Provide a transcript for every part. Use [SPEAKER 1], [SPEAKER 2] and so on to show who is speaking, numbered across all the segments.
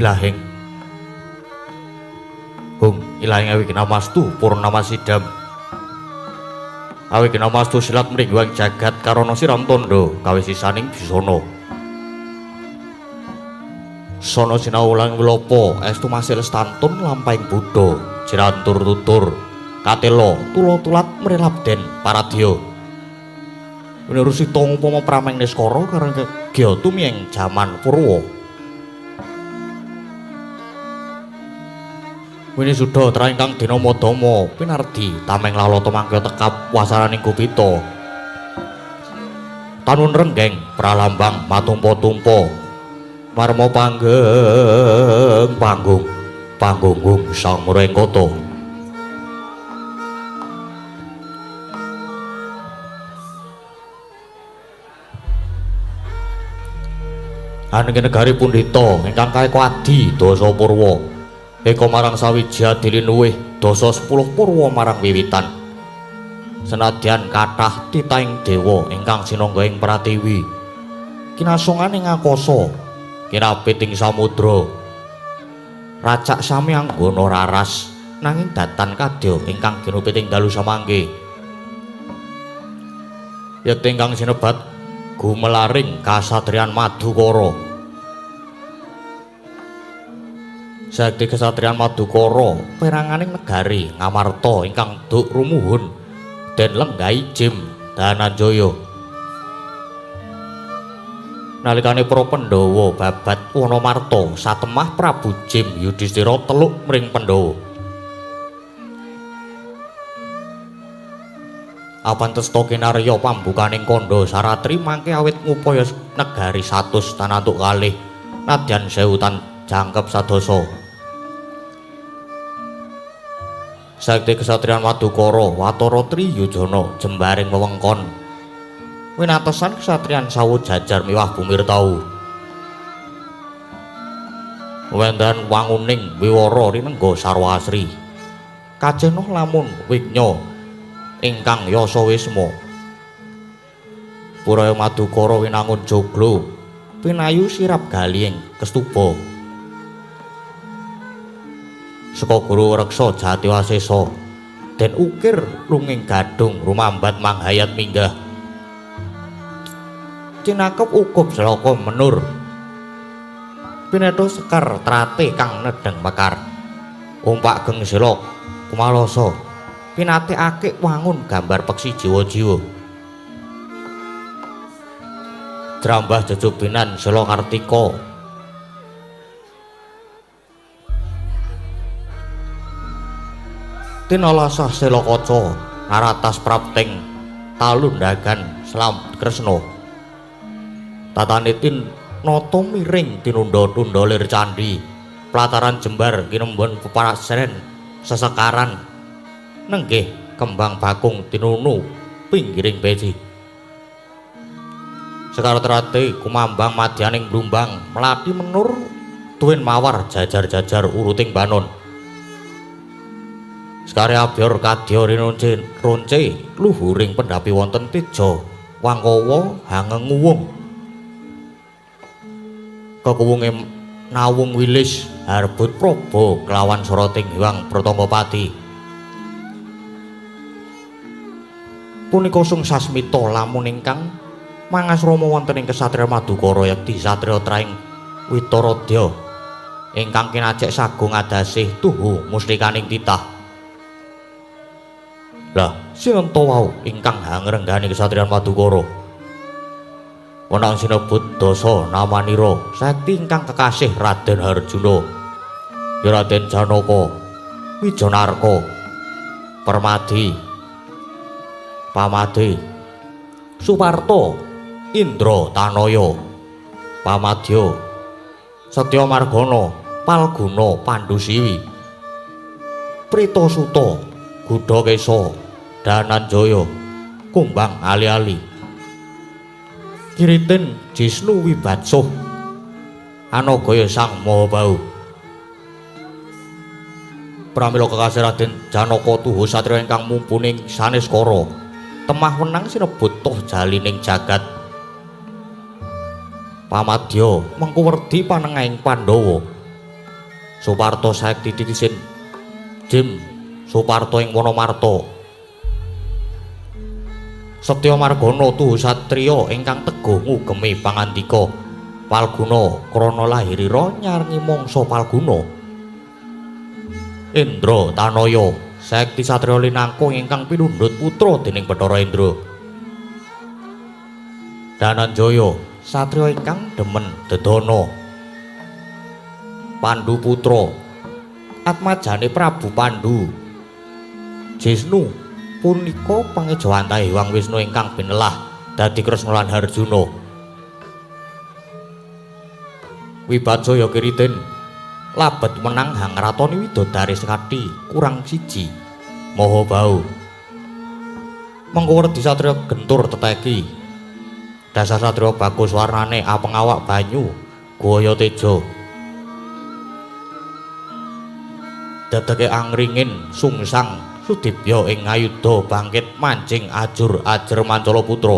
[SPEAKER 1] ilahing. Hung ilahing awignamastu purnamasidam. Awignamastu silat mringguang jagat karana siram tandha kawisisaning bisana. Sono sinau ulang wilopo estu masih lestantun lampahing buddha jirantur tutur katelo tulo tulat mrelabden paradya winurusita upama prameng niskara karang kegya tumiyeng jaman purwa. Winisuda tra ingkang dina madama pinardi tameng lalata mangkya tekap wasaraning gupita tanun renggeng pralambang matumpa-tumpa marma panggeng panggung panggunggung sang mrengkata. Anenging negari pundhita ingkang kaeka adi dasa purwa eka marang sawiji adilinuwih dasa 10 purwa marang wiwitan. Senadyan kathah titahing dewa ingkang sinangga ing pratiwi kinasongan ing akasa kinapit ing samudra racak sami anggana raras nanging datan kadya ingkang ginupit ing dalu samangke yekti ingkang sinebat gumelaring kasatriyan Madukara. Sakti kasatriyan Madukara peranganing negari Ngamarta ingkang duk rumuhun den lenggahi Jim Dananjaya. Nalikane para Pandhawa babat Wanamarta satemah Prabu Jim Yudhistira teluk mring Pandhawa. Apan testa kinarya pambukaning kandha saratri mangke awit ngupaya negari 100 tanantuk kalih nadyan sewu tan jangkep sadasa. Sakti kesatriyan Madukara watara triyujana jembaring wewengkon winatesan kesatriyan sawu jajar miwah bumirtau. Wendan wanguning wiwara rinengga sarwa asri kajenoh lamun wignya ingkang yasa wisma. Puraya Madukara winangun joglo pinayu sirap galihing kestuba. Saka guru reksa jatiwasesa den ukir lunging gadhung rumambat manghayat minggah. Cinakep ukup selaka menur pinetha sekar trate kang nedheng mekar. Umpak geng sila kumalasa pinate akik wangun gambar peksi jiwa-jiwa. Jrambah jejubinan sela kartika tinalasah sela kaca naratas prapting talundagan selam kresna. Tatane tin nata miring tinunda-tunda lir candhi plataran jembar kinembon peparasren sesekaran nenggih kembang bakung tinunu pinggiring peci. Sekar terate kumambang madyaning blumbang mlati menur tuwin mawar jajar-jajar uruting banon. Sekare abyor kadya rinonce ronce luhuring pendhapi wonten teja wangkawa hangenguwung. Kekuwunge nawung wilis harbut praba kelawan soroting Hyang Pratanggapati. Punika sung sasmita lamun ingkang mangasrama wonten ing kesatriya Madukara yekti satriya traing Witaradya ingkang kinajek sagung adasih tuhu mustikaning titah. Lah sinenta wau ingkang hangrenggani kesatriyan Madukara? Wenang sinebut dasa namanira sakti ingkang kekasih Raden Harjuna, Raden Janaka, Wijanarka, Permadi, Pamade, Suparta, Indra Tanaya, Pamadya, Setya Margana, Palguna Pandusiwi, Pritasuta, Gudakesa, Dananjaya, Kumbang Ali-ali, Kiritin Jisnu Wibatsuh, Anagaya Sang Mahabahu. Pramila kekasih Raden Janaka tuhu satriya ingkang mumpuning saneskara temah wenang sinebut toh jalining jagat. Pamadya mengku werdi panengahing Pandhawa. Suparto saekti titisin Jim Suparto ing Wonomarta. Setya Margana tuhu satriya ingkang teguh ngugemi pangandika. Palguna krana lahirira nyarengi mangsa Palguna. Indra Tanaya saekti satriya linangkung ingkang pinundhut putra dening Bathara Indra. Dananjaya satriya ingkang demen dedana. Pandu putra atmajane Prabu Pandu. Jisnu punika pangejawantahe Hyang Wisnu ingkang pinelah dadi Kresna lan Harjuna. Wibajaya Kiritin labet menang hangratoni widodari sekati kurang siji. Maha Bau mengko werdi satriya gentur teteki. Dasar satriya bagus warnane apeng awak banyu gaya teja. Dedeke angringin sungsang sudibya ing ngayuda bangkit mancing ajur ajer mancala putra.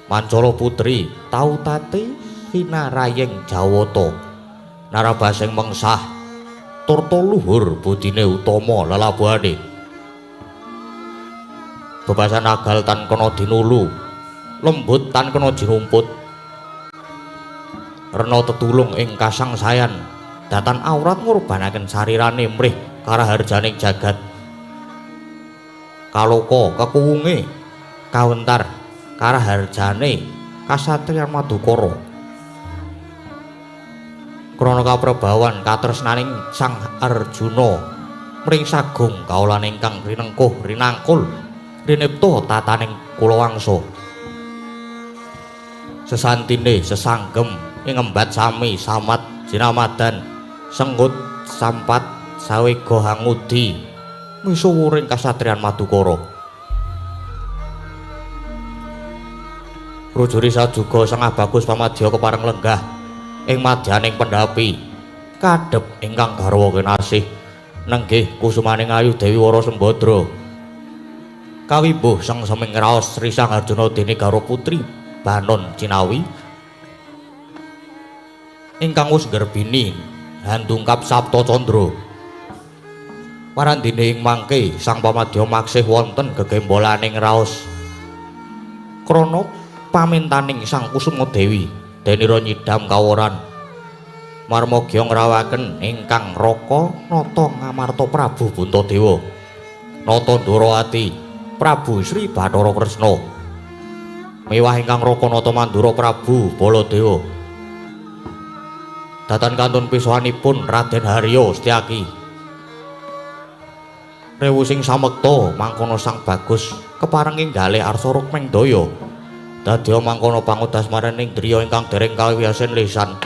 [SPEAKER 1] Mancala putri tautate sinarayeng Jawata. Narabasing mengsah turta luhur budine utama lelabuhane. Bebasan agal tan kena dinulu, lembut tan kena jinumput. Rena tetulung ing kasangsayan, datan aurat ngurbanaken sarirane mrih karaharjaning jagat. Kaloka kekuwunge kawentar karaharjane kasatriyan Madukara. Krana kaprebawan katresnaning Sang Arjuna mring sagung kaulan ingkang rinengkuh rinangkul rinipta tataning kulawangsa. Sesantine sesanggem ing ngembat sami samat jinamadan senggut sampat sawega hangudi misuwuring kasatriyan Madukara. Rujuri sajuga sengah bagus pamadya kepareng lenggah ing madyaning pendhapi kadhep ingkang garwa kinasih nenggih kusumaning ayu Dewi Wara Sembadra. Kawimbuh sengseming raos Sri Sang Arjuna dene garwa putri Banon Cinawi ingkang wis nggerbini handungkap Sapta Candra. Marandene ing mangke sang pamadya maksih wonten gegembolaning raos krana pamintaning Sang Kusuma Dewi denira nyidam kaworan marmagya ngrawaken ingkang raka nata ngamarta Prabu Puntadewa nata Ndorowati Prabu Sri Bathara Kresna mewah ingkang raka nata Mandura Prabu Baladewa. Datan kantun pisohanipun Raden Haryo Setyaki. Rewu sing samekta mangkono sang bagus kepareng inggalih arsa rukmeng daya. Dadya mangkono pangudas marening driya ingkang dereng kawiyasen lisan.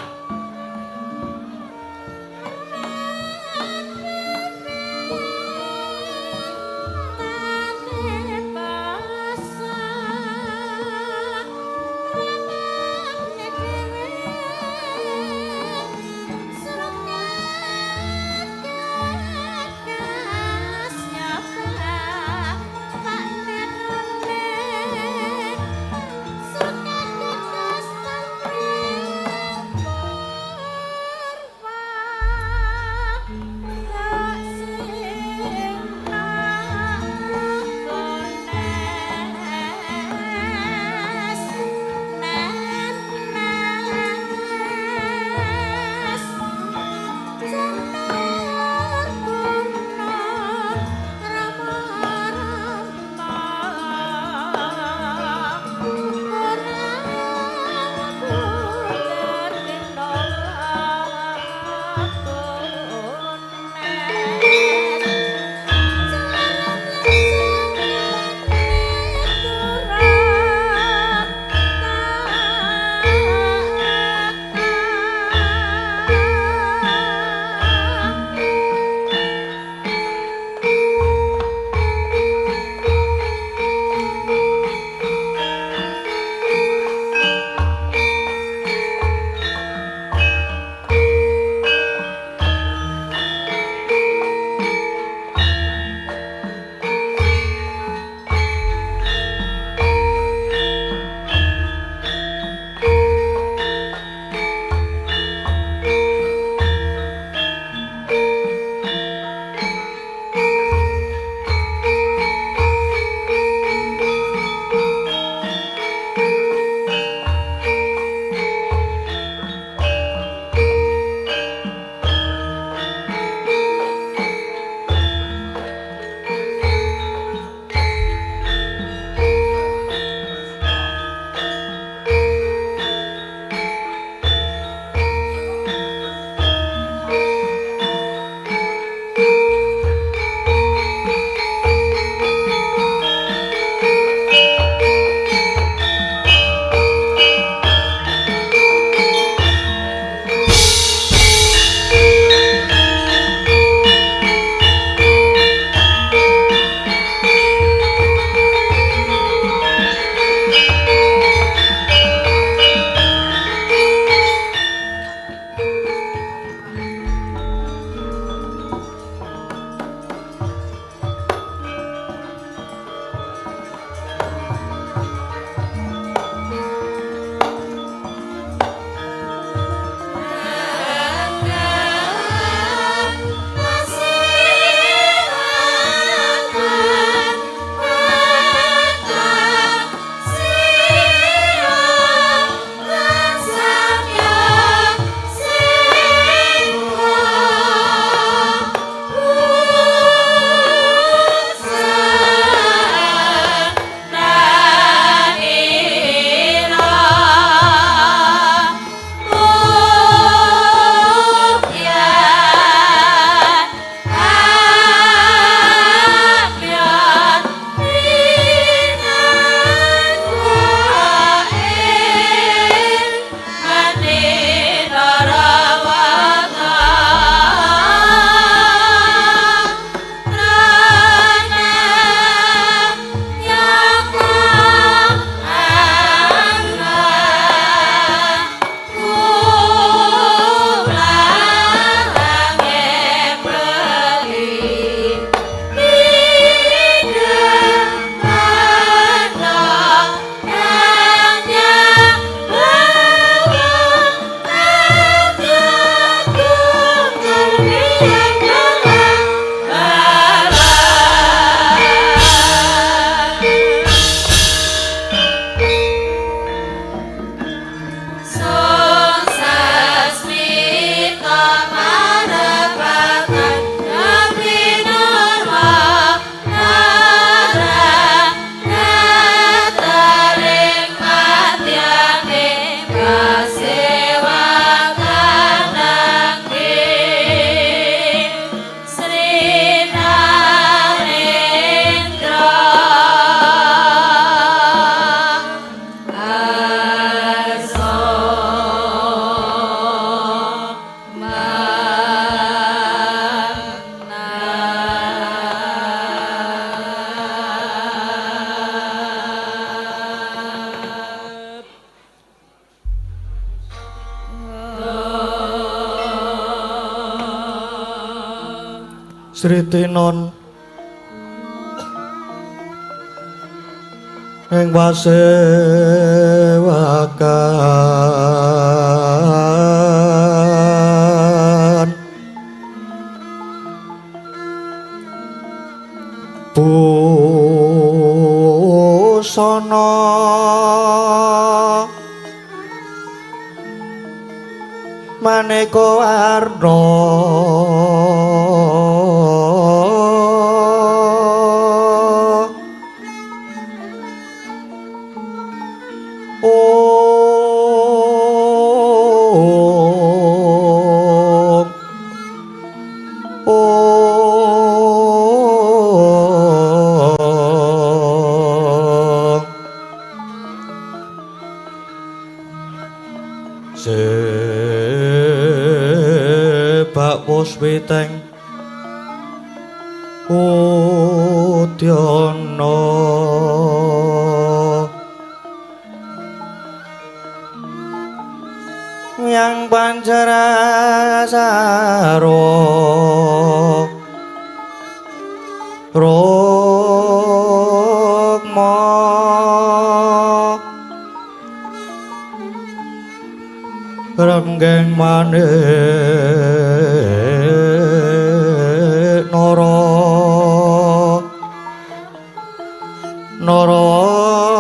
[SPEAKER 2] Sukses.
[SPEAKER 1] Sritinon ing wasewakan busana maneka warna Witeng udyana yang pancarasaro rukma renggeng manik nara narata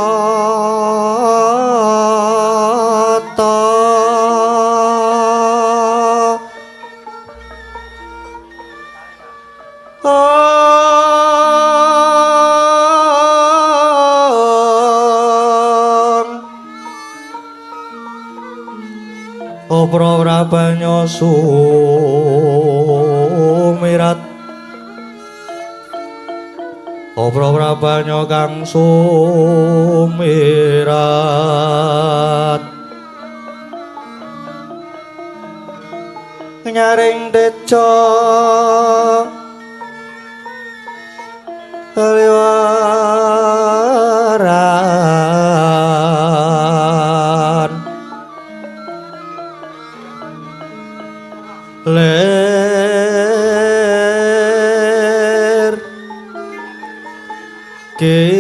[SPEAKER 1] Obro prabanya sumirat Obro prabanya kang sumirat nyaring teja liwaran ler ke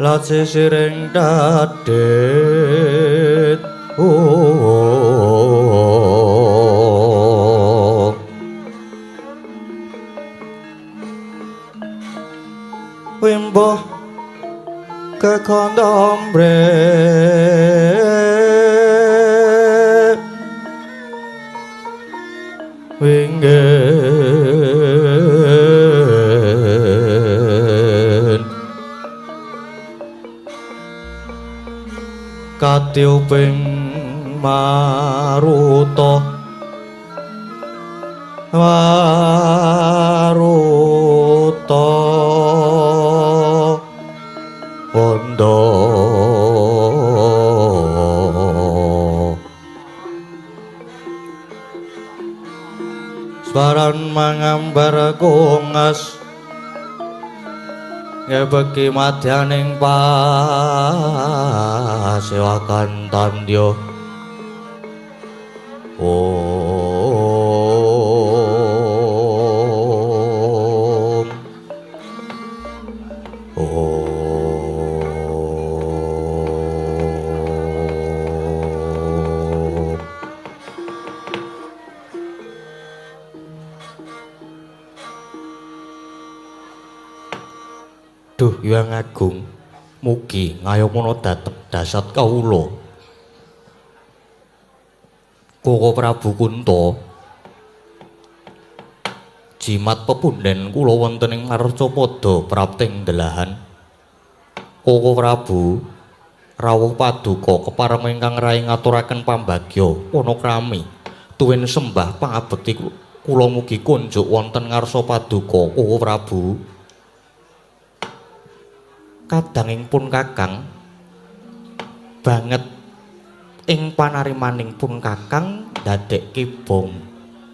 [SPEAKER 1] lace sireng dadet wimbo kekondombre wingin katiuping maruta maruta wanda Swaran mangambar kungas ngebeki madyaning pasewakan tandya. Om Om. Duh Hyang Agung, mugi ngayomana dhateng dasat kawula. Koko Prabu Kunta, jimat pepunden kula wonten ing Marcapada prapting delahan. Koko Prabu rawuh paduka kepareng ingkang rai ngaturaken pambagya panakrami tuwin sembah pangabekti kula mugi kunjuk wonten ngarsa paduka Koko Prabu. Kadanging pun Kakang banget ing panarimaning pun Kakang ndadekke bong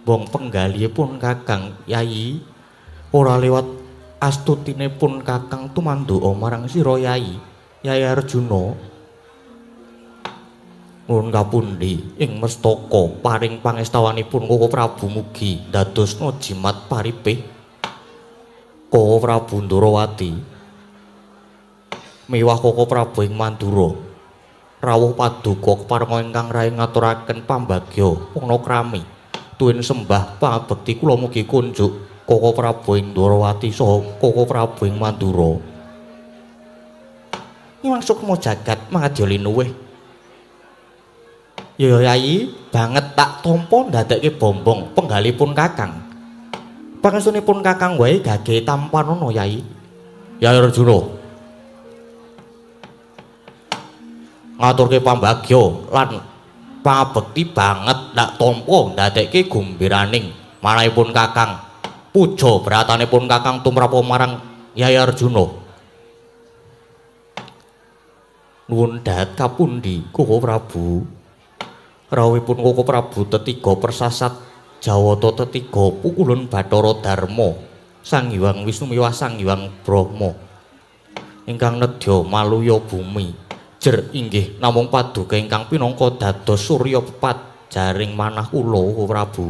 [SPEAKER 1] bong penggalih pun Kakang Yai ora lewat astutine pun Kakang tumanduka marang sira Yai Yai Arjuna. Nuwun kapundi ing mestaka paring pangestawanipun Koko Prabu mugi ndadosna jimat paripih Koko Prabu Ndorowati miwah Koko Prabu ing Mandura rawuh paduka keparenga ingkang rayi ngaturaken pambagya panakrami tuwin sembah pangabekti kula mugi kunjuk Koko Prabu ing Ndorowati saha Koko Prabu ing Mandura. Imang sukma jagat mangadya linuwih. Ya Yayi, banget tak tampa ndadekke bombong penggalipun Kakang. Pangestunipun Kakang wae gage tampanana Yayi. Yayi Arjuna. Ngaturke pambagya lan pangabekti banget tak tampa ndadekke gumbiraning manahipun Kakang. Puja bratanipun Kakang tumrap marang Yayi Arjuna. Nuwun dahat kapundi Koko Prabu? Rawuhipun Koko Prabu tetiga persasat Jawata tetiga pukulun Bathara Darma Sang Hyang Wisnu miwah Sang Hyang Brahma ingkang nedya maluya bumi jer inggih namung paduka ingkang pinangka dados surya pepat jaring manah kula Koko Prabu.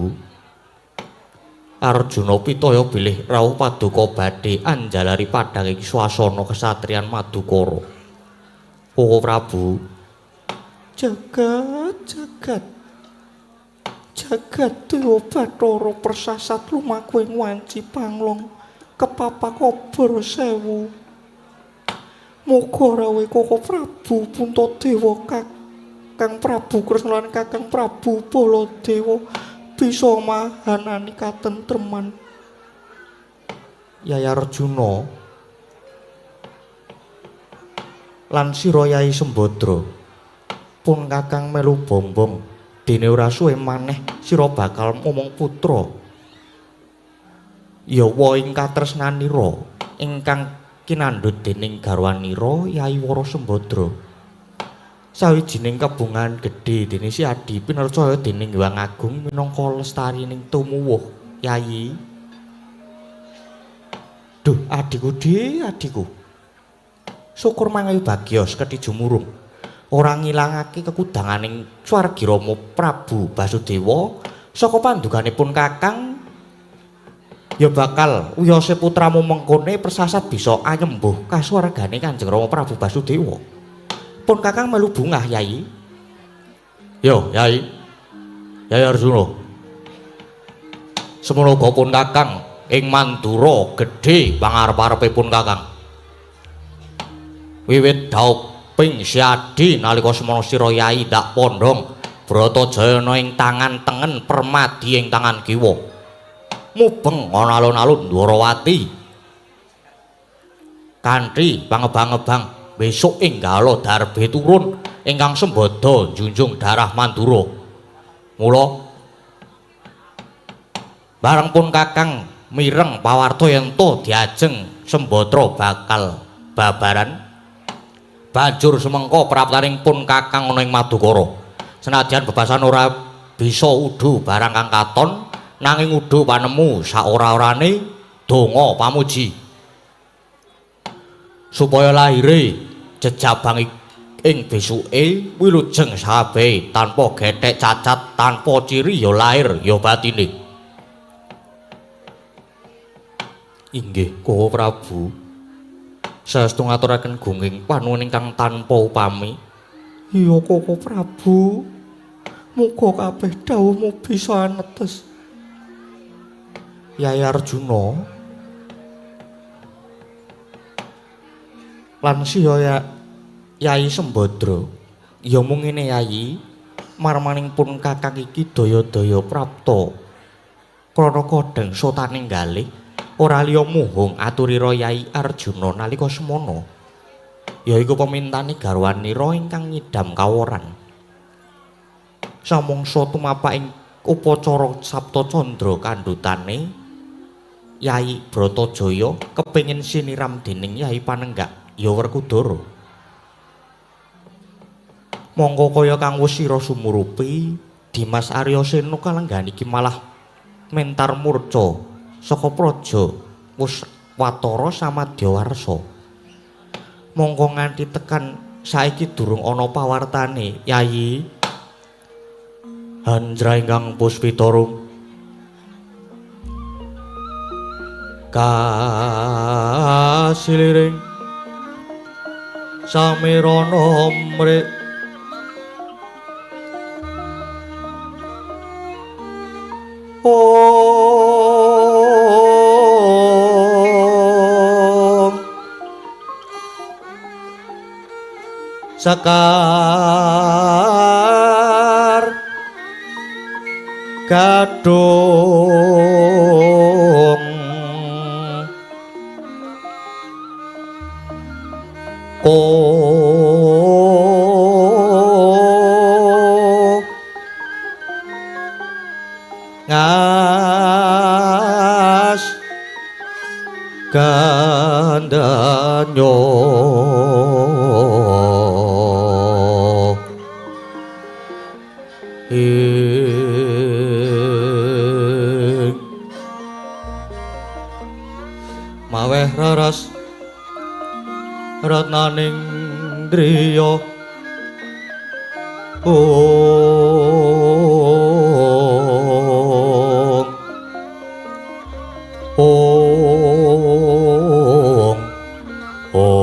[SPEAKER 1] Arjuna pitaya bilih rawuh paduka badhe anjalari padhang ing swasana kesatriyan Madukara. Koko Prabu, jagat jagat jagat dewa bathara persasat lumaku ing wanci panglong kepapak obor sewu. Muga rawuhe Koko Prabu Puntadewa Kakang Prabu Kresna lan Kakang Prabu Baladewa bisa mahanani katentreman. Yaya Arjuna lan sira Yai Sembadra, pun Kakang melu bombong dene ora suwe maneh sira bakal momong putra. Yawa ing katresnanira ingkang kinandhut dening garwanira Yai Wara Sembadra. Sawijining kebungan gedhe dene si Adi pinercaya dening Hyang Agung minangka lestarining tumuwuh Yai. Duh adhiku dhe adhiku. Syukur mangayu bagya sekedhi jumurung. Ora ngilangake kekudanganing swargi Rama Prabu Basudewa saka panduganipun Kakang ya bakal wiyose putramu mengkone persasat bisa anyembuh kasuwargane Kanjeng Rama Prabu Basudewa. Pun Kakang melu bungah Yai. Yo Yai. Yai Arjuna. Semono uga pun Kakang ing Mandura gedhe pangarep-arepipun Kakang. Wiwit dauping Siadi nalika semono sira Yai ndak pondhong Bratajayana ing tangan tengen Permadi ing tangan kiwa. Mubeng ana alun-alun Ndwarawati. Kanthi pangebang-ebang besok ing gala darbe turun ingkang sembada njunjung darah Mandura. Mula bareng pun Kakang mireng pawarta yen to diajeng Sembadra bakal babaran. Banjur semengka praptaning pun Kakang ana ing Madukara. Senadyan bebasan ora bisa udu barang kang katon, nanging udu panemu saora-orane donga pamuji. Supaya lahire jejabang ing besuke wilujeng sabehe tanpa gethek cacat, tanpa ciri ya lahir ya batine. Inggih Koko Prabu. Saestu ngaturaken gunging panuwun ingkang tanpa upami. Iya Koko Prabu. Muga kabeh dhawuhmu bisa anetes. Yai Arjuna lan siya Yai Sembadra. Ya mung ngene Yai, marmaning pun Kakang iki daya-daya prapta. Krana kodheng sotaning galih ora liya muhung aturira Yai Arjuna nalika semono. Yaiku pemintane garwanira ingkang nyidam kaworan. Samangsa tumapak ing upacara Sapta Candra kandhutane Yai Bratajaya kepengin siniram dening Yai Panenggak ya Werkudara. Mongko kaya kang wis sira sumurupi, Dimas Aryasena kalenggahan iki malah mentar murca saka praja wis watara samadya warsa. Mongko nganti tekan saiki durung ana pawartane, Yayi. Hanjra ingkang puspitarum kasiliring samirana mrik om sekar gadung ko ngas gandanyo ing maweh raras ratnaning driya ong ong ong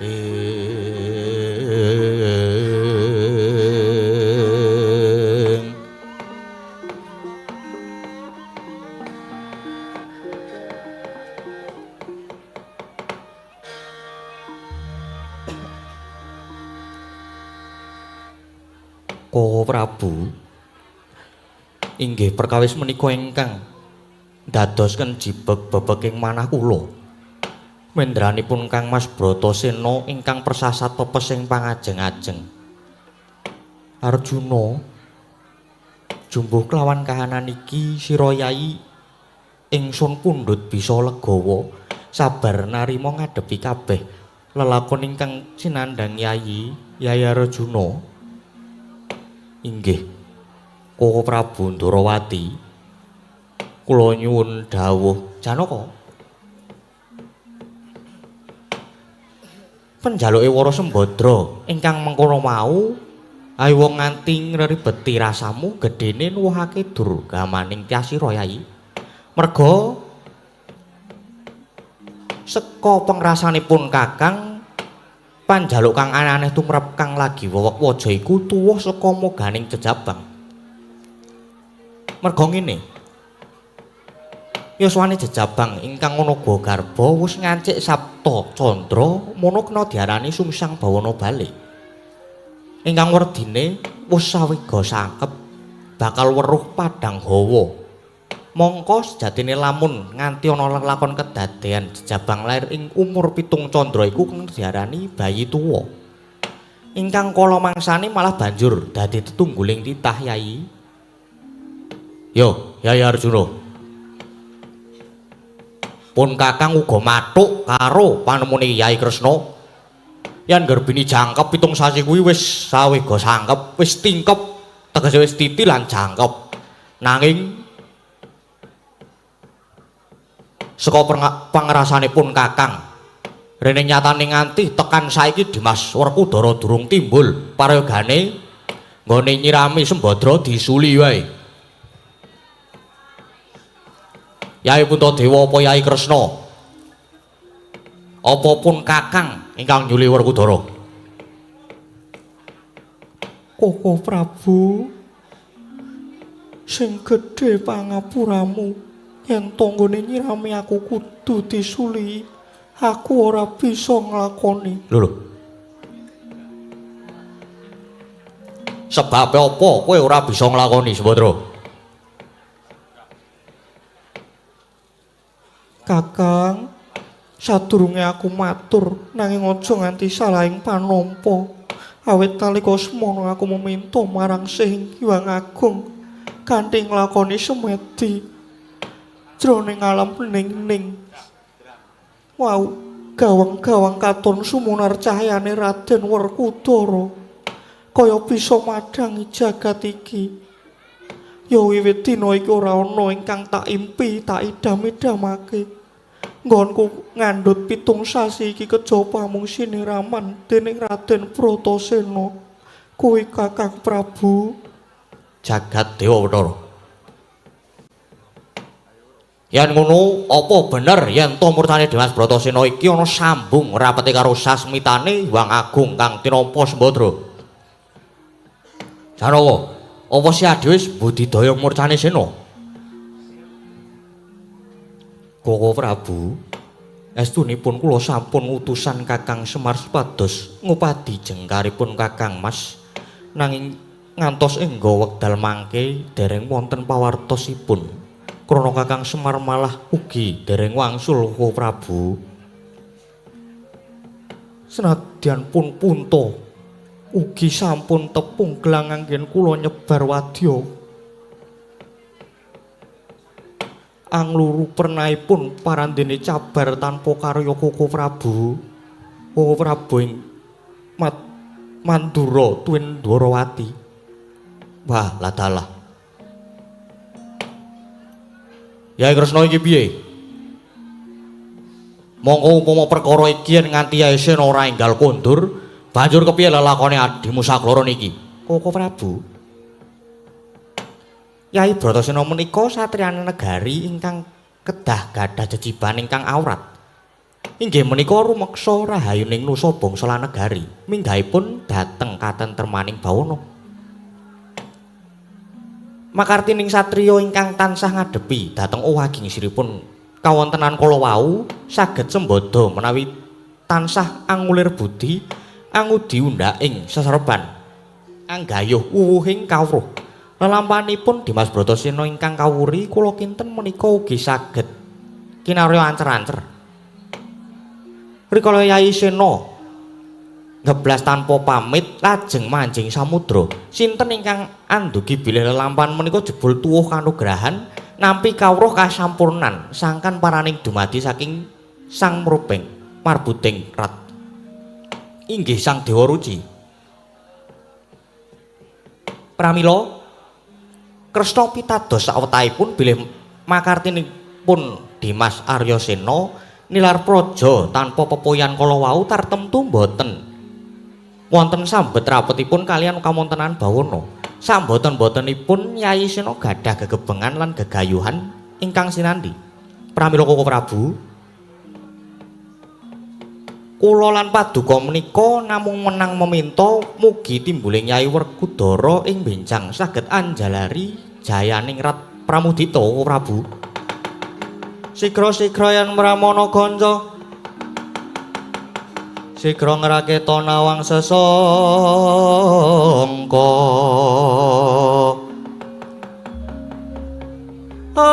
[SPEAKER 1] ing Koko Prabu inggih perkawis menika ingkang ndadosken jibeg bebeking manah kula. Mendranipun Kang Mas Bratasena ingkang persasat pepes ing pangajeng-ajeng. Arjuna jumbuh kelawan kahanan iki sira yai ingsun pundhut bisa legawa sabar narima ngadepi kabeh lelakon ingkang sinandhang yai Yai Arjuna. Inggih Koko Prabu Ndorowati kula nyuwun dawuh Janaka. Penjaluke Wara Sembadra ingkang mengkono mau ayo wong nganti ngribeti rasamu gedene nuwuhake durgamaning tyasira yai. Merga seka pengrasanipun Kakang panjaluk kang aneh-aneh tumrap kang lagi wewek waja iku tuwuh saka moganing jejabang. Merga ngene, yuswane jejabang ingkang ana garba wis ngancik Sapta Candra mono kena diarani sungsang bawana bali. Ingkang werdine wis sawega sangkep bakal weruh padhang hawa. Mongko sejatine lamun nganti ana lelakon kedadean jejabang lair ing umur 7 candra iku kena diarani bayi tuwa. Ingkang kala mangsane malah banjur dadi tetungguling titah yai. Yo, Yai Arjuna. Pun Kakang uga mathuk karo panemune Yai Kresna. Yen garbini jangkep 7 sasi kuwi wis sawega sangkep, wis tingkep, tegese wis titi lan jangkep. Nanging saka pangrasanipun Kakang rene nyatane nganti tekan saiki Dimas Werkudara durung timbul parayogane nggone nyirami Sembadra disuli wae. Yai Puntadewa apa Yai Kresna apa pun Kakang ingkang nyuli Werkudara? Koko Prabu sing gedhe pangapuramu yen tanggane nyirami aku kudu disuli, aku ora bisa nglakoni. Lho lho. Sebabe apa kowe ora bisa nglakoni, Sembadra? Kakang, sadurunge aku matur nanging aja nganti salahing panampa. Awit nalika semono aku meminta marang Sing Hyang Agung kanthi nglakoni semedi jroning alam ning-ning. Wau, gawang-gawang katon sumunar cahyane Raden Werkudara kaya bisa madhangi jagat iki. Ya wiwit dina iki ora ana ingkang tak impi, tak idam-idamake. Nggonku ngandhut 7 sasi iki kejaba amung siniraman dening Raden Bratasena. Kuwi Kakang Prabu. Jagat Dewa Bathara. Yen ngono, apa bener yen to murtane Dimas Bratasena iki ana sambung rapete karo sasmitane Hyang Agung kang tinampa Sembadra? Janawa, apa si Adi wis budidaya murcane Sena? Koko Prabu, estunipun kula sampun utusan Kakang Semar supados ngupadi jengkaripun Kakang Mas, nanging ngantos engga wekdal mangke dereng wonten pawartosipun. Krana Kakang Semar malah ugi dereng wangsul Koko Prabu. Senadyan pun punta ugi sampun tepung gelang anggen kula nyebar wadya. Angluru pernaipun parandene cabar tanpa karya Koko Prabu. Koko Prabu ing Mandura tuwin Dwarawati. Wah, ladalah. Yai Kresna iki piye? Mongko upama perkara iki yen nganti Yai Sena ora enggal kondur, banjur kepiye lelakone adimu sakloro niki? Koko Prabu. Yai Bratasena menika satriyane negari ingkang kedah gadah jejiban ingkang awrat. Inggih menika rumeksa rahayuning nusa bangsa lan negari, minggahipun dhateng katentremaning bawana. Makartining satriya ingkang tansah ngadepi dhateng owaging siripun kawontenan kala wau saged sembada menawi tansah angulir budi angudi undhaking seserban anggayuh wuwuhing kawruh. Lelampanipun Dimas Bratasena ingkang kawuri kula kinten menika ugi saged kinarya ancer-ancer. Rikala Yai Sena ngeblas tanpa pamit lajeng manjing samudra, sinten ingkang andugi bilih lelampan menika jebul tuwuh kanugrahan nampi kawruh kasampurnan sangkan paraning dumadi saking Sang Mrubeng Marbuding Rat. Inggih Sang Dewa Ruci. Pramila Kresna pitados sawetahipun bilih makartinipun Dimas Aryasena nilar praja tanpa pepoyan kala wau tartemtu mboten wonten sambet rapetipun kaliyan kawontenan bawana. Samboten-botenipun Yai Sena gadah gegebengan lan gegayuhan ingkang sinandi. Pramila Koko Prabu, kula lan paduka menika namung menang meminta mugi timbuling Yai Werkudara ing benjang saged anjalari jayaning Rat Pramudita Koko Prabu. Sigra-sigra yen mramana kanca, sigra ngraketa nawang sesangka. Ong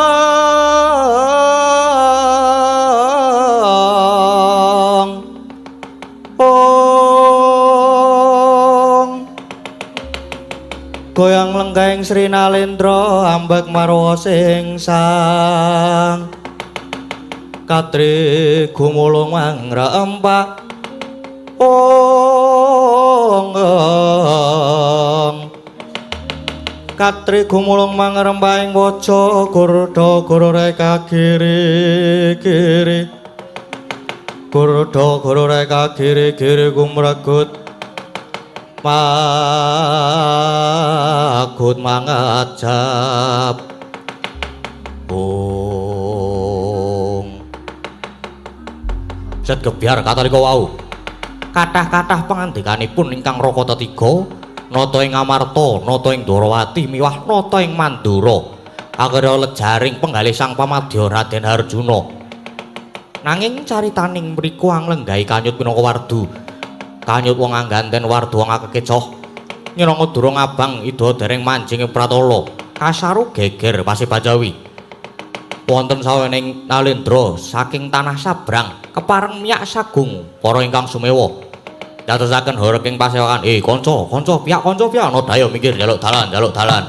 [SPEAKER 1] ong goyang lenggahing Sri Nalendra ambek marwa sing sang katri gumulung mangrempak. Ong katri gumulung mangrembah ing waja gurda gurureka kiri kiri gurda gurureka kiri kiri gumregut magut mangajab. Ong set gebyar katalika wau. Kathah-kathah pangandikanipun ingkang Rakata tiga, nata ing Amarta, nata ing Dwarawati, miwah nata ing Mandura. Akhira lejaring penggalih Sang Pamadya Raden Harjuna. Nanging caritaning mriku anglenggahi kanyut minangka wardu. Kanyut wong angganten wardu wong akekecoh. Nyeranga durung abang ida dereng manjing ing pratala. Kasaru geger Paseban Jawi. Wonten sawening Nalendra saking tanah Sabrang kepareng miyak sagung para ingkang sumewa. Dadosaken horeg ing pasewakan. Kanca, kanca piyak, kanca piyak ana daya minggir njaluk dalan, njaluk dalan.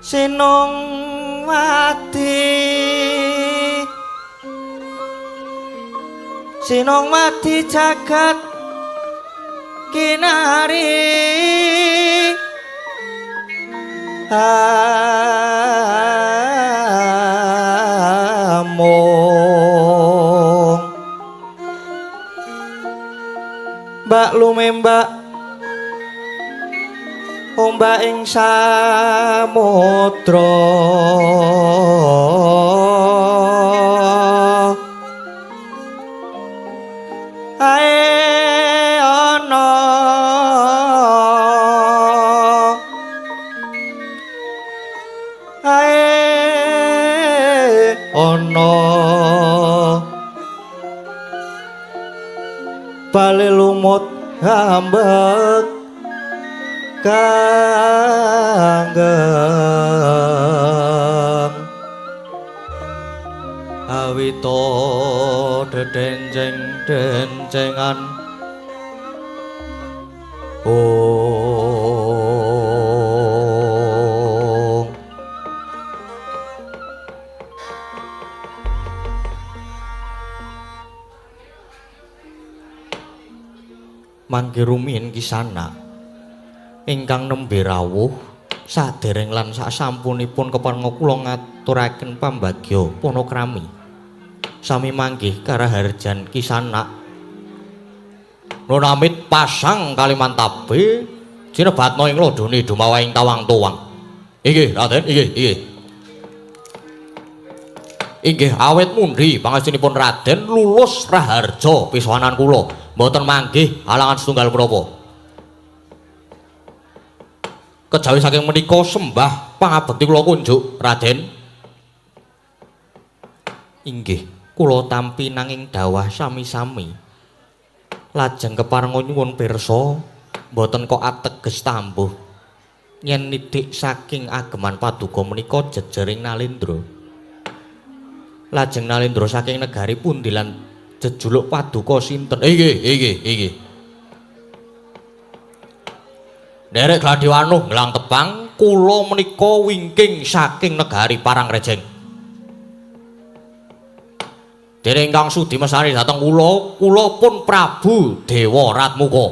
[SPEAKER 1] Sinung wadi, sinung wadi jagat kinari amung mbak lumembak ombak ing samudra ae ana ae ana bale lumut ambek kanggeng awita dedenceng-dencengan ong. Mangke rumiyin kisana ingkang nembe rawuh sadereng lan sasampunipun kepareng kula ngaturaken pambagya panakrami sami manggih karaharjan kisana nunamit pasang Kalimantabe cinebatna ing lodone dumawahing tawang tuwang. Inggih Raden, inggih, inggih. Inggih awit mundhi pangestunipun Raden lulus raharja pisowanan kula mboten manggih halangan setunggal menapa. Kejawi saking menika sembah pangabekti kula kunjuk Raden. Inggih kula tampi nanging dawah sami-sami. Lajeng keparenga nyuwun pirsa mboten kok ateges tambuh yen nidik saking ageman paduka menika jejering Nalendra. Lajeng Nalendra saking negari pundi lan jejuluk paduka sinten? Inggih, inggih, inggih. Nderek Gladiwanuh nglang tepang kula menika wingking saking negari Parangrejeng. Dene ingkang sudi mesani dhateng kula, kula pun Prabu Dewa Ratmuka.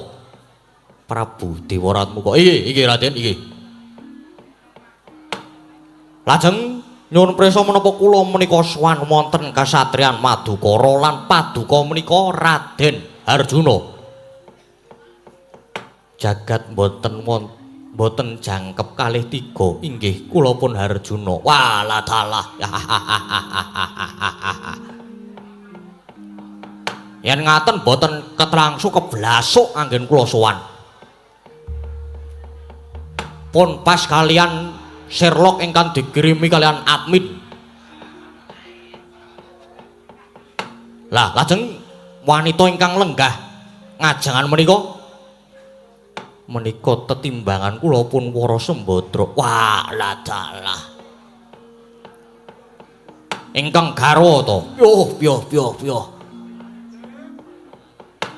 [SPEAKER 1] Prabu Dewa Ratmuka. Inggih, inggih Raden, inggih. Lajeng nyuwun prisa menapa kula menika sowan wonten kasatriyan Madukara lan paduka menika Raden Harjuna. Jagat mboten mboten jangkep kalih tiga inggih kula pun Harjuna. Walah dalah. Yen ngaten mboten ketrangsu keblasuk anggen kula sowan. Pun pas kalian Sherlock ingkang dikirimi kalian admin. Lah lajeng wanita ingkang lenggah ngajengan menika menika tetimbangan kula pun Wara Sembadra. Walah dalah. Ingkang garwa to. Yoh yoh yoh yoh.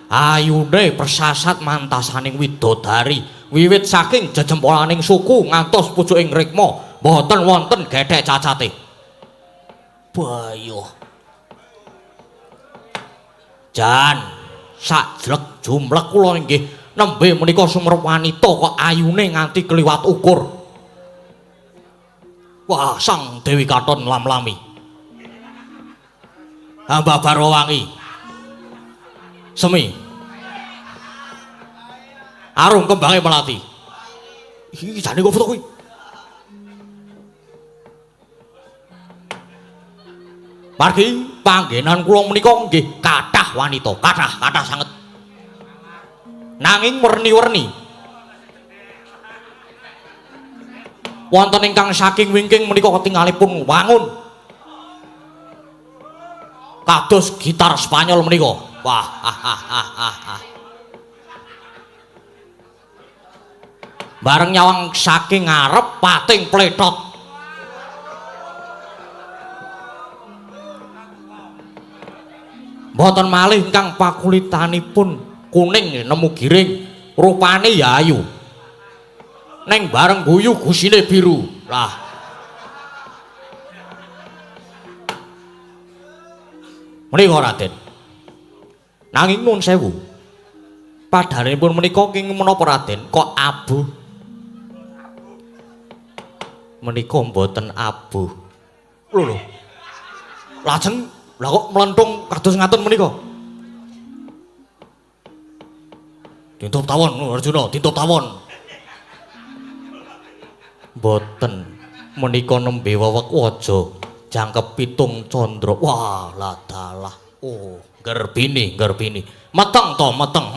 [SPEAKER 1] Ayune persasat mantasaning widodari wiwit saking jejempolaning suku ngantos pucuking rikma mboten wonten gethek cacate. Bayuh. Jan sajlek jumlek kula inggih nembe menika sumerep wanita kok ayune nganti kliwat ukur. Wah, Sang Dewi Katon lam-lami. Hamba Barwangi. Semi. Arum kembange melati. Iki jane kok foto kuwi. Margi panggenan kula menika nggih kathah wanita, kathah-kathah sanget. Nanging werni-werni. Wonten ingkang saking wingking menika ketingalipun wangun. Kados gitar Spanyol menika. Wah, bareng nyawang saking ngarep pating pletot. Mboten malih ingkang pakulitanipun kuning nemu giring, rupane ya ayu. Neng bareng guyu gusine biru. Lah. Menika Raden. Nanging nuwun sewu. Padhanipun menika kenging menapa Raden? Kok abuh? Menika mboten abuh. Lho lho. Lajeng lha kok mlenthung kados ngaten menika? Dintup tawon Arjuna, dintup tawon. Mboten. Menika nembe wewek waja jangkep pitung candra. Wah, lah dalah. Oh, gerbini, gerbini. Meteng to, meteng.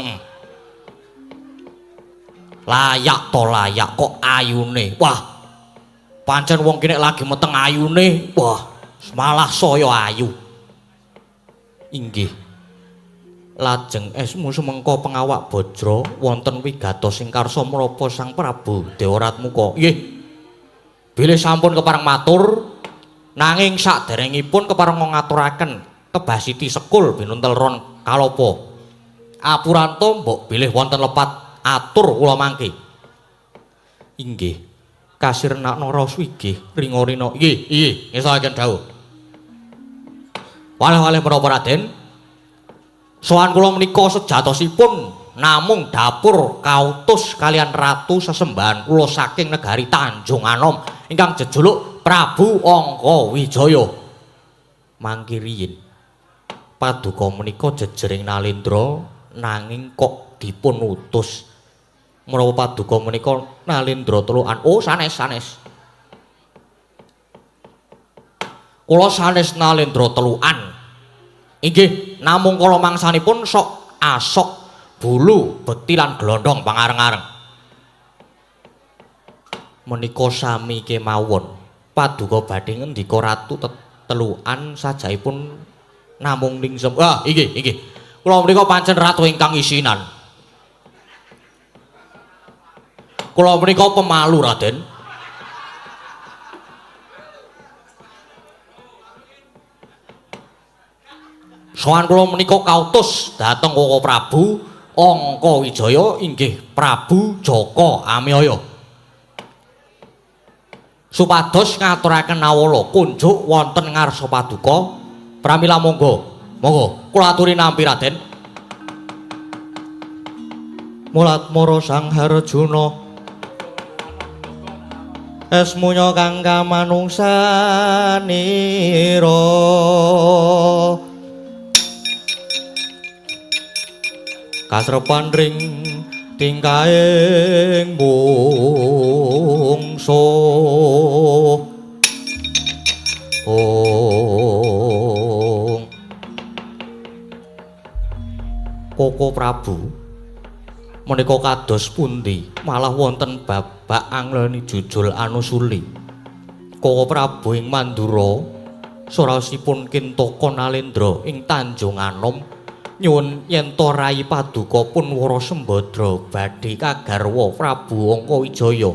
[SPEAKER 1] Layak to layak kok ayune. Wah. Pancen wong kene lagi meteng ayune. Wah, malah saya ayu. Inggih. Lajeng esmu sumengko pengawak bajra wonten wigatos ing karsa menapa Sang Prabu Dewaratmuka. Nggih. Bilih sampun kepareng matur, nanging saderengipun kepareng ngaturaken kebasiti sekul binuntel ron kalapa. Apuranta mbok bilih wonten lepat atur kula mangke. Inggih. Kasirnakna raos wigih ringa-rina. Nggih, nggih, ngestokaken dawuh. Waleh-waleh menapa Raden? Sowan kula menika sejatosipun namung dapur kautus kalian ratu sesembahan kula saking negari Tanjung Anom ingkang jejuluk Prabu Angkawijaya. Mangke riyin paduka menika jejering Nalendra nanging kok dipun utus menapa paduka menika Nalendra telukan. Oh, sanes sanes. Kula sanes Nalendra telukan. Inggih, namung kala mangsanipun sok asok bulu bekti lan glondong pangareng-areng. Menika sami kemawon. Paduka badhe ngendika ratu telukan sajaipun namung ningsem. Ah, inggih, inggih. Kula menika pancen ratu ingkang isinan. Kula menika pemalu, Raden. Sowan kula menika kautus dhateng Koko Prabu Angkawijaya inggih Prabu Jaka Amiyaya. Supados ngaturaken nawala kunjuk wonten ngarsa paduka. Pramila monggo. Monggo kula aturi nampi Raden. Mulat mara Sang Harjuna esmunya kang kamanungsanira. Kasrepan ring tingkahing mungsuh. Ong Koko Prabu menika kados pundi malah wonten babak angleni jujul anusuli. Koko Prabu ing Mandura suraosipun Kintaka Nalendra ing Tanjung Anom nyuwun yen to rayi paduka pun Wara Sembadra badhe kagarwa Prabu Angkawijaya.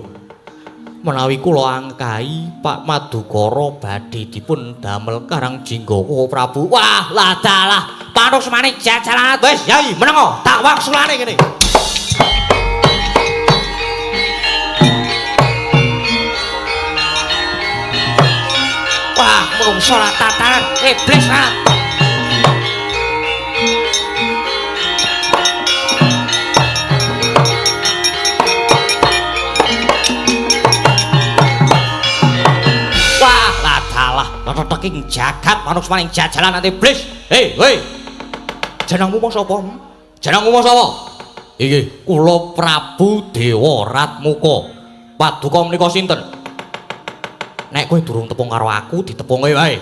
[SPEAKER 1] Menawi kula angkahi Pak Madukara badhe dipun damel Karang Jingga Koko Prabu. Wah, lah dalah, panusmane jajalan wis yai menengo tak wangsulane kene. Wah, mungso tataran iblis rat. Teking jagat manusmaning jajalan nanti iblis. Hei, hei. Jenengmu mau sapa? Jenengmu mau sapa? Inggih, kula Prabu Dewaratmuka. Paduka menika sinten? Nek kowe durung tepung karo aku, ditepunge wae.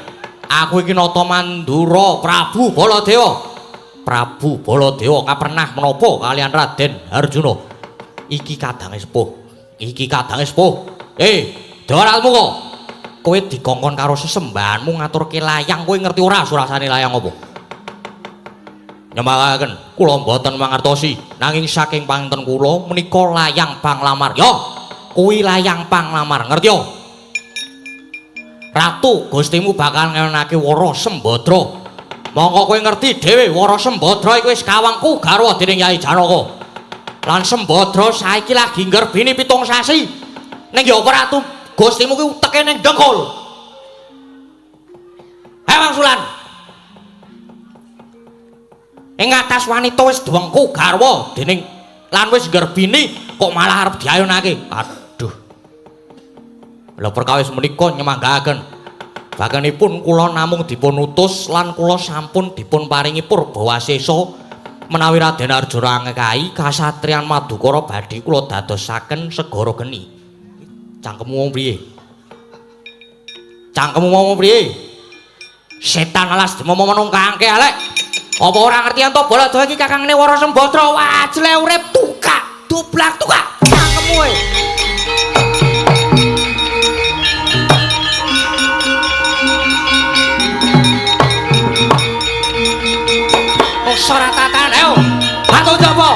[SPEAKER 1] Aku iki Nata Mandura Prabu Baladewa. Prabu Baladewa kapernah menapa kalian Raden Harjuna? Iki kadange sepuh. Iki kadange sepuh. Hei, Dewaratmuka. Kowe dikongkon karo sesembahanmu ngaturke layang, kowe ngerti ora surasane layang apa? Nyembakaken, kula mboten mangertosi, nanging saking panginten kula menika layang panglamar. Yo, kuwi layang panglamar, ngerti yo? Ratu Gustimu bakal ngenake Wara Sembadra. Mongko kowe ngerti dhewe Wara Sembadra iku wis kawangku garwa dening Yai Janaka. Lan Sembadra saiki lagi nggerbini 7 sasi. Ning yo Ratu Gustimu kuwi uteke ning dengkul. Hei Wangsulan. Ing atas wanita wis dwengku garwa dening lan wis nggerbini kok malah arep diayunake. Aduh. Lha perkawis menika nyemanggaaken. Bakanipun kula namung dipun utus lan kula sampun dipun paringi purbawasesa menawi Raden Arjuna angekahi kasatriyan Madukara badhe kula dadosaken segara geni. Cangkemmu wong priye? Cangkemmu wong priye? Setan alas demomo menungkangke alek. Apa ora ngerti ento Balada iki kakangne Wara Sembadra wajle urip tukak, dublak tukak. Cangkemmu e. Ora tatan ayo. Bantu coba.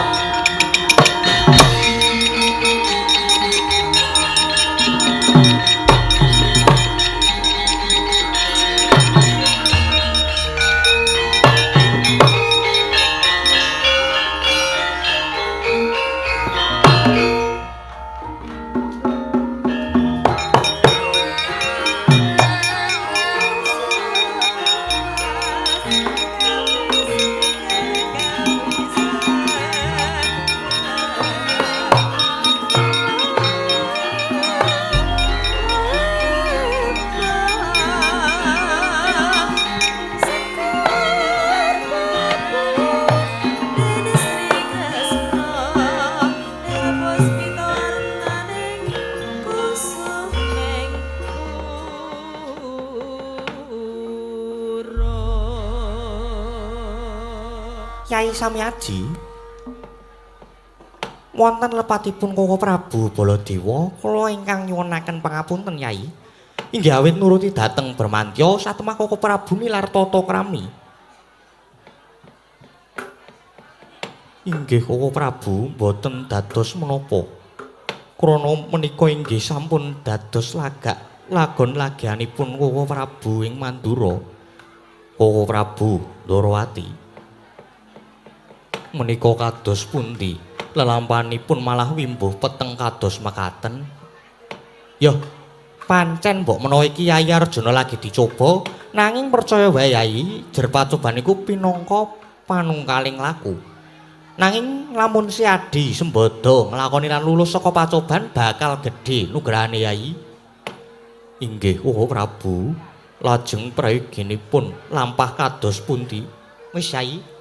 [SPEAKER 1] Kyai Samyaji wonten lepatipun Koko Prabu Baladewa kula ingkang nyuwunaken pangapunten Yai inggih awit nuruti dhateng Bramantya satemah Koko Prabu nilar tata krami. Inggih Koko Prabu mboten dados menapa krana menika inggih sampun dados lagak lagon lagianipun Koko Prabu ing Mandura. Koko Prabu Ndorowati menika kados pundi lelampanipun malah wimbuh peteng kados mekaten. Yoh, pancen mbok menawa iki Yai Arjuna lagi dicoba, nanging percaya wae Yai, jer pacoban iku pinangka panungkaling laku. Nanging lamun si Adi Sembada nglakoni lan lulus saka pacoban bakal gedhe nugrahane Yai. Inggih Koko Prabu, lajeng prayoginipun lampah kados pundi? Wis Yai.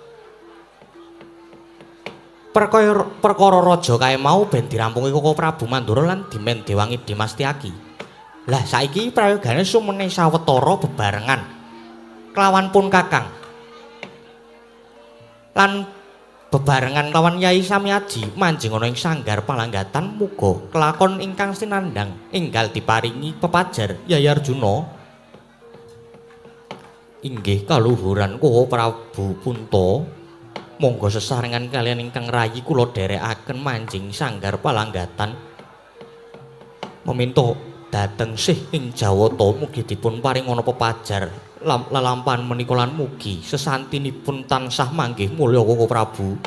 [SPEAKER 1] Perkara raja kae mau ben dirampungi Koko Prabu Mandura lan dimen Dewangi Dimastiaki. Lah saiki prayogane sumene sawetara bebarengan kelawan pun Kakang. Lan bebarengan kelawan Yai Samyaji manjing ana ing sanggar palanggatan muga kelakon ingkang sinandhang enggal diparingi pepajar Yai Arjuna. Inggih kaluhuran Koko Prabu Punta. Monggo sesarengan kalian ingkang rayi kula dherekaken manjing sanggar palanggatan. Meminta dhateng sih ing Jawata mugi dipun paringana pepajar lelampahan menika lan mugi sesantinipun tansah manggih mulya Koko Prabu.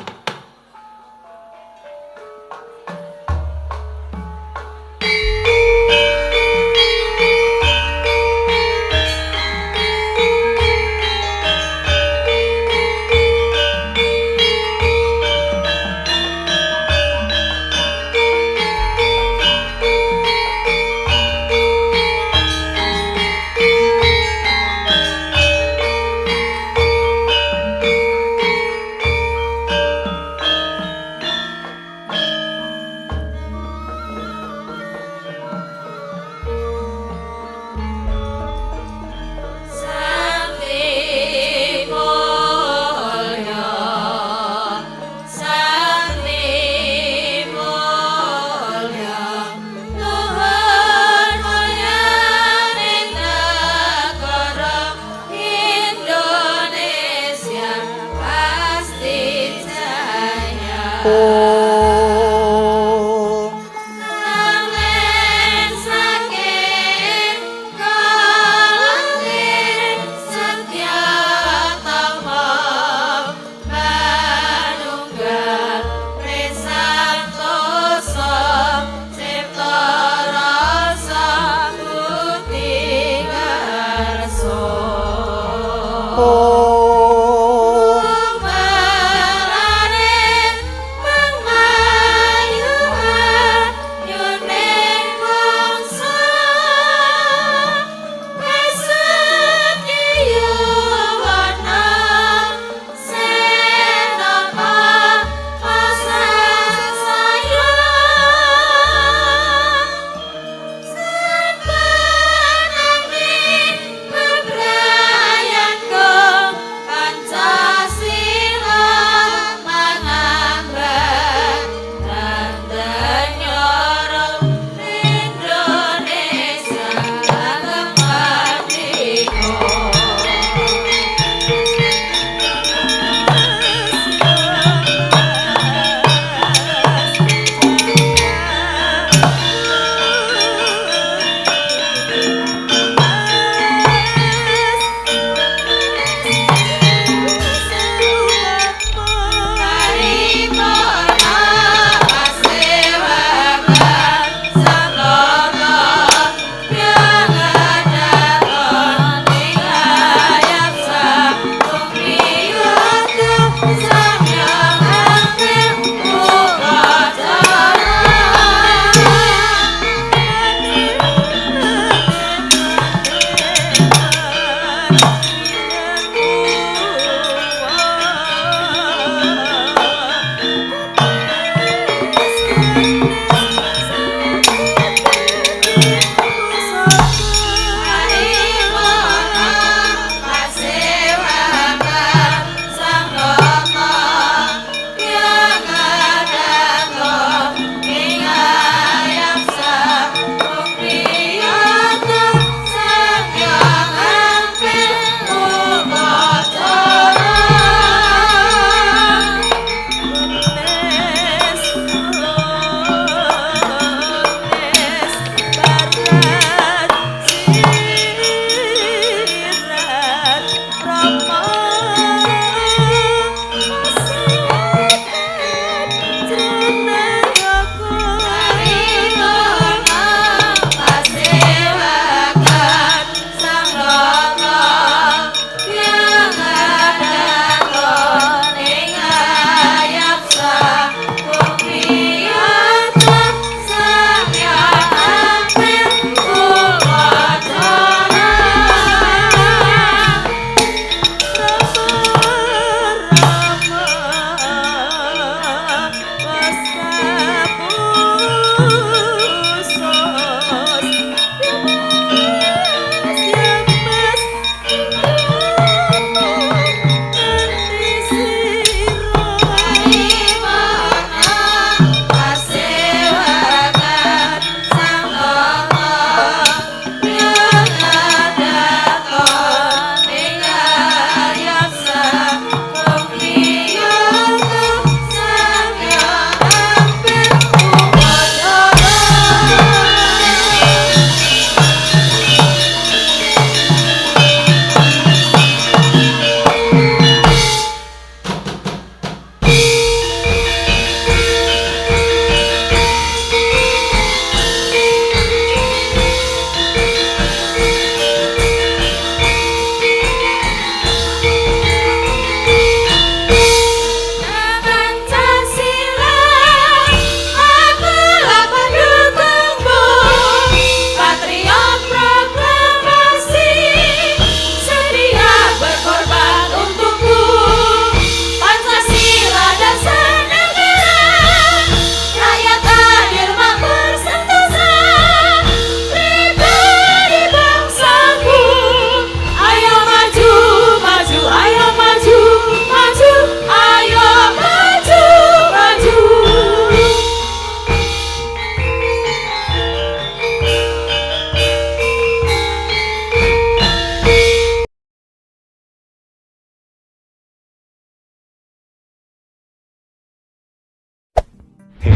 [SPEAKER 2] Oh.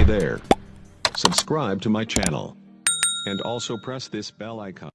[SPEAKER 2] there. Subscribe to my channel. And also press this bell icon.